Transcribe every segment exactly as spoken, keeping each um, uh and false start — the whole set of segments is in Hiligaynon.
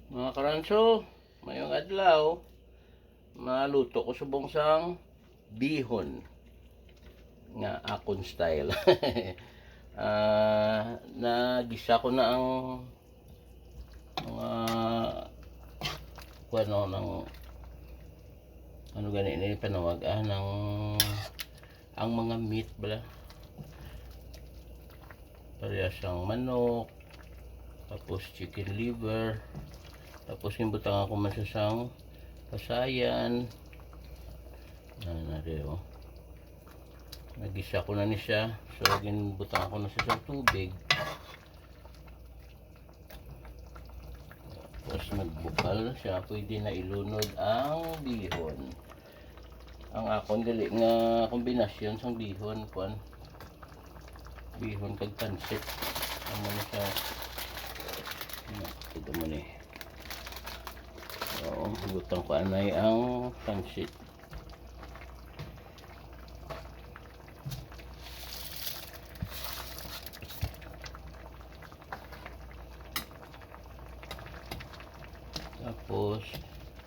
Mga karanso, mayong adlaw. Maluto ko subong sang bihon nga akon style. Ah, nagisa ko na ang mga, kuwan, no, ng, ano gani ni panawag, ah, ng, ang mga meat bala. Parehas ang manok, tapos chicken liver, tapos ginbutang ako man sa sang pasayan. Ah, nari, oh. Nagisa ko na ni siya. So, ginbutang ko na siya sa tubig. Tapos nagbukal na siya, pwede na ilunod ang bihon. Ang akon gali nga kombinasyon sang bihon, kuan, bihon kag pansit. Amo na siya. Ano, ito mo ni. Oo, butang ko anay ang pansit. Tapos,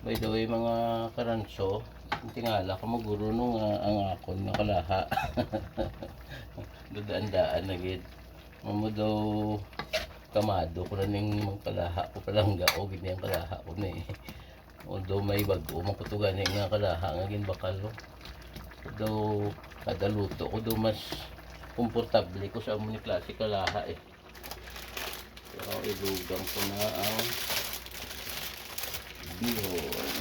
by the way, mga karanso, tingala ko maguro no nga ang akon nga kalaha. Dadaan-daan na gid. Amo daw, kamado ko na ning mga kalaha ko, palangga ko gid ang kalaha ko ni. Although may bag-o man ko to gani nga kalaha nga ginbakal, no? Daw, kada luto ko daw mas komportable ko sa amo ni klase kalaha, eh. Pero ilugang ko na ang bihon.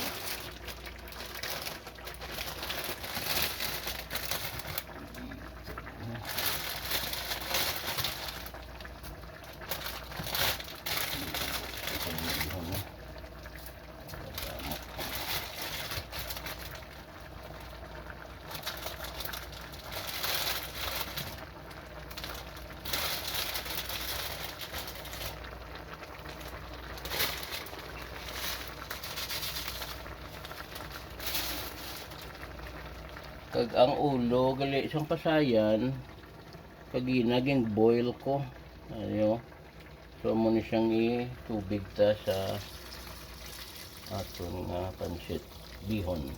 Kag ang ulo gali sang pasayan, kagina gin-boil ko. Ayo. So, amo ni siyang itubig ta sa aton nga pansit bihon.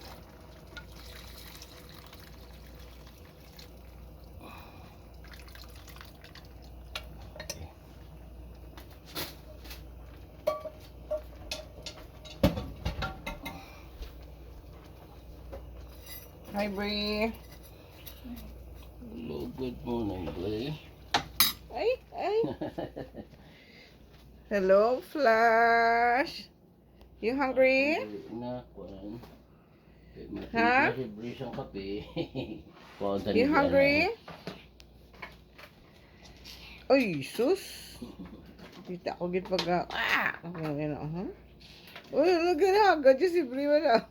Hi, Bree. Hello, good morning, Bree. Ay, ay. Hello, Flash. You hungry? Hindi na, kuwan. Kay matigas si Bree sang kape. Kuwan sa You liga hungry? Na. Ay, sus. Kita ko gid pag, ah, ano yun, uh-huh. Uy, naganaga dyan si Bree, wala.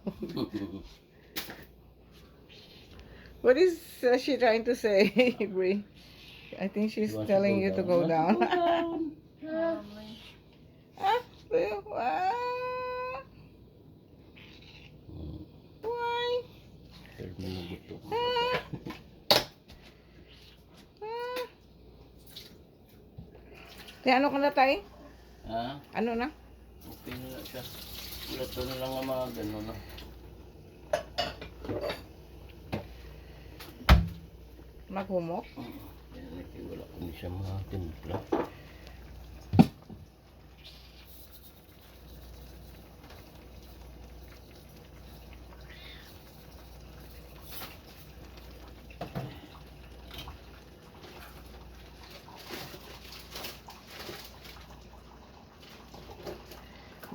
What is uh, she trying to say, Bree? I think she's She wants to telling go you to down. Go down. Go down. Ah, Bree, ah. Hmm. Why? Pero may nagutom. Ah. Ah. Te, ano ka na, tay? Ha? Ano na? Okay na lang siya. Wala to na lang ang mga ganun, no? Maghumok? Mm. Yan, wala ko ni siya mga timpla.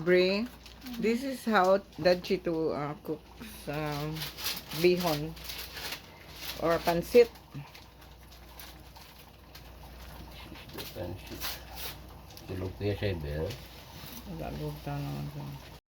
Bri, this is how Dad Chito uh, cooks um, bihon or pansit. Pansit. Tilapia sa iber. Tagalog ta naman sa